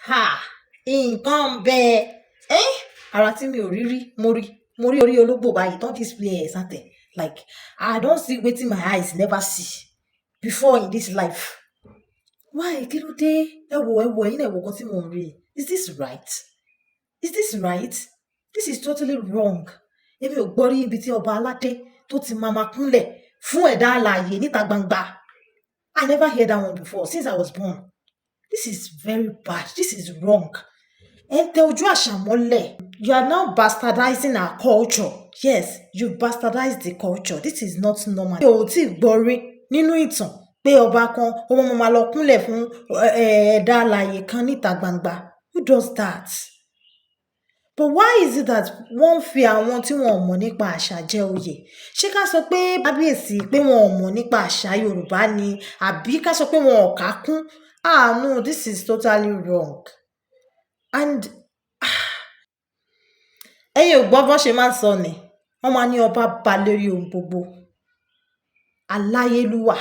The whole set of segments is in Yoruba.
Ha, nǹkan ń bẹ ẹ́. Ara tí mi ò rí rí, mo rí. Mo rí orí ológbò báyìí tó display ẹ̀ sátẹ̀. Like, I don see wetin my eyes never see before in this life. Why? Kí ló dé? Ẹ wo, ẹ wo, ẹ̀yin náà, ẹ wo nǹkan tí mò ń rí. Is this right? Is this right? This is totally wrong. Èmi ò gbọ́ rí ibi tí ọba aládé tó ti máa ma kúnlẹ̀ fún ẹ̀dá alààyè níta gbangba. I never hear that one before since I was born. This is very bad. This is wrong. Ẹ ń tẹ ojú àṣà mọ́lẹ̀. You are now bastardizing our culture. Yes, you bastardized the culture. This is not normal. Mi ò tí ì gbọ́ rí nínú ìtàn pé ọba kan ó máa lọ kúnlẹ̀ fún ẹ̀dá alààyè kan níta gbangba. Who does that? But why is it that wọ́n ń fi àwọn tí wọn ò mọ̀ nípa àṣà jẹ oyè? Ṣé ká sọ pé kábíyèsí pé wọn ò mọ̀ nípa àṣà Yorùbá ni, àbí ká sọ pé wọn ò kà á kún? Ah no, this is totally wrong. And ẹ̀yin ò gbọ́ bọ́n ṣe máa ń sọ ni. Wọ́n máa ní ọba ba lórí ohun gbogbo. Aláyélúwà,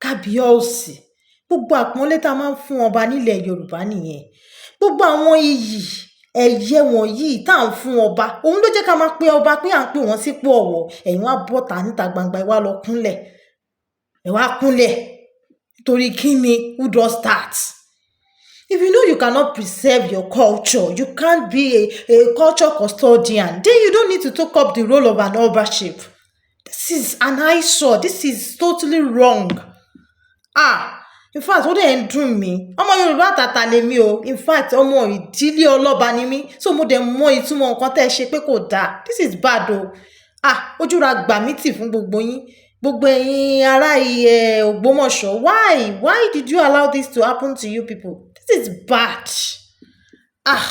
kábíyèsí. Gbogbo àpọ́nlé tá a máa ń fún ọba nílẹ̀ Yorùbá nìyẹn. Gbogbo àwọn iyì ẹ̀yẹ wọ̀nyí tá à ń fún ọba, òun ló jẹ́ ká máa pe ọba pé à ń pè wọ́n sípò ọ̀wọ̀. Ẹ̀yin wá bọ́ta níta gbangba, ẹ wá lọ kúnlẹ̀. Ẹ wá kúnlẹ̀. Torí kí ni? Who does that? If you know you cannot preserve your culture, you can't be a culture custodian, then you don't need to take up the role of an obaship. This is an eyesore. This is totally wrong. Ah, in fact, ó dẹ̀ ń dùn mí. Ọmọ Yorùbá àtàtà lèmi o. In fact, ọmọ ìdílé ọlọ́ba ni mí. So mo dẹ̀ mọ ìtumọ̀ nǹkan tẹ́ ẹ ṣe pé kò dáa. This is bad o. Ah, ojú ra gbà mí tì fún gbogbo yín. Gbogbo ẹ̀yin ará ẹ̀ Ògbómọ̀ṣọ́. Why? Why did you allow this to happen to you people? This is bad. Ah.